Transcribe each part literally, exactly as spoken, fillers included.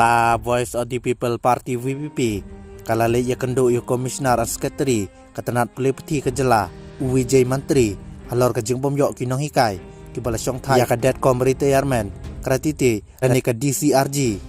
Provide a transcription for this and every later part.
Ka Voice of the People Party V P P ka la leit ïakynduh ïa u Commissioner and Secretary ka tnat pule puthi ka jylla, u Vijay Mantri, halor ka jingbym ïoh ki nonghikai kiba la shongthait ïa ka datcom retirement gratuity lane ka D C R G.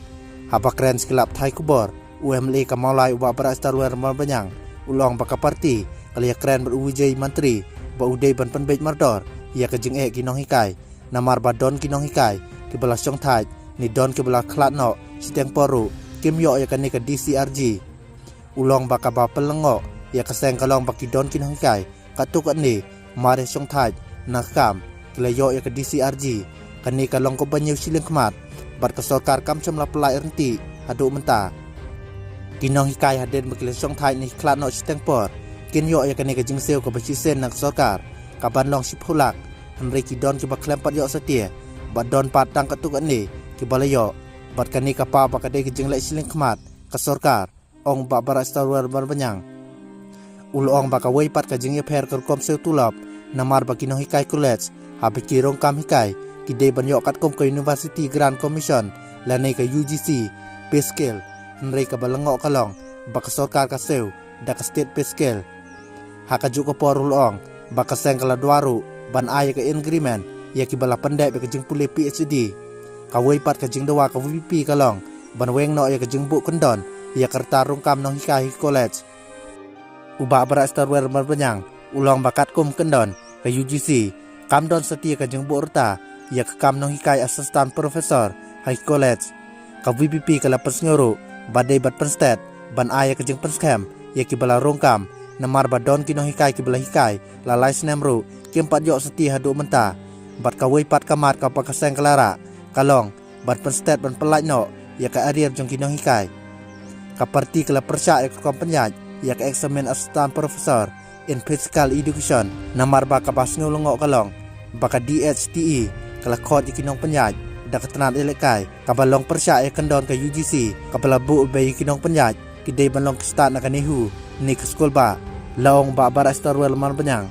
Haba kren sha ki lad pathai khubor, u M L A ka Mawlai u Bah Brightstarwell Marbaniang u la ong ba ka party ka la ïakren bad u Vijay Mantri ba u dei ban pynbeit mardor ïa ka jingeh ki nonghikai, namar ba don ki nonghikai kiba la shongthait ne don kiba la khlad noh shiteng por ruh kim ïoh ïa kane ka D C R G. U la ong ba kaba pynlyngngoh ïa ka seng ka long ba ki don ki nonghikai katto katne mar ïa shongthait na ka kam ki la ïoh ïa ka D C R G. Kane ka long kaba hynñiew shilliang khmat bad ka sorkar kam shym la pynlait ryntih haduh mynta. Ki nonghikai hadien ba ki la shongthait ne khlad noh shiteng por kin ïoh ïa kane ka jingsiew kaba shisien na ka sorkar kaban long shiphew lak, hynrei ki don kiba khlem pat ïoh satia bad don pat tang katto katne kiba la ïoh. Bad kane ka paw ba ka dei ka jingleh shilliang khmat ka sorkar, ong Bah Brightstarwell Marbaniang. U la ong ba kawei pat ka jingïapher ka rukom siew tulop namar ba ki nonghikai college haba ki rung kam hikai ki dei ban ïoh katkum ka University Grant Commission lane ka U G C pay scale, hynrei kaba lyngngoh ka long ba ka sorkar ka siew da ka state pay scale. Ha kajuh ka por u la ong ba ka seng ka la dawa ruh ban ai ïa ka agreement ïa kiba la pyndep ïa ka jingpule P H D. Kawei pat ka jingdawa ka V P P ka long ban weng noh ïa ka jingbuh kyndon ïa ka rta rung kam nonghikai ha ki college. U Bah Brightstarwell Marbaniang u la ong ba katkum kyndon ka U G C kam don satia ka jingbuh rta ïa ka kam nonghikai assistant professor ha ki college. Ka V P P ka la pynsngew ruh ba dei ban pynstet ban ai ïa ka jingpynskhem ïa kiba la rung kam, namar ba don ki nonghikai kiba la hikai la lai snem ruh kim pat ïoh satia haduh mynta. Bad kawei pat ka mat kaba ka seng ka la rah ka long ban pynstet ban pynlait noh ïa ka arrear jong ki nonghikai. Ka party ka la pyrshah ïa ka rukom pynïaid ïa ka examined assistant professor in physical education, namar ba kaba sngew lyngngoh ka long ba ka D H T E ka la khot ïa ki nongpynïaid da ka tnat ïalehkai kaba long pyrshah ïa kyndon ka U G C kaba la buh ba ïa ki nongpynïaid ki dei ban long ki stad na ka NEHU ne ka skul bah. La ong Bah Brightstarwell Marbaniang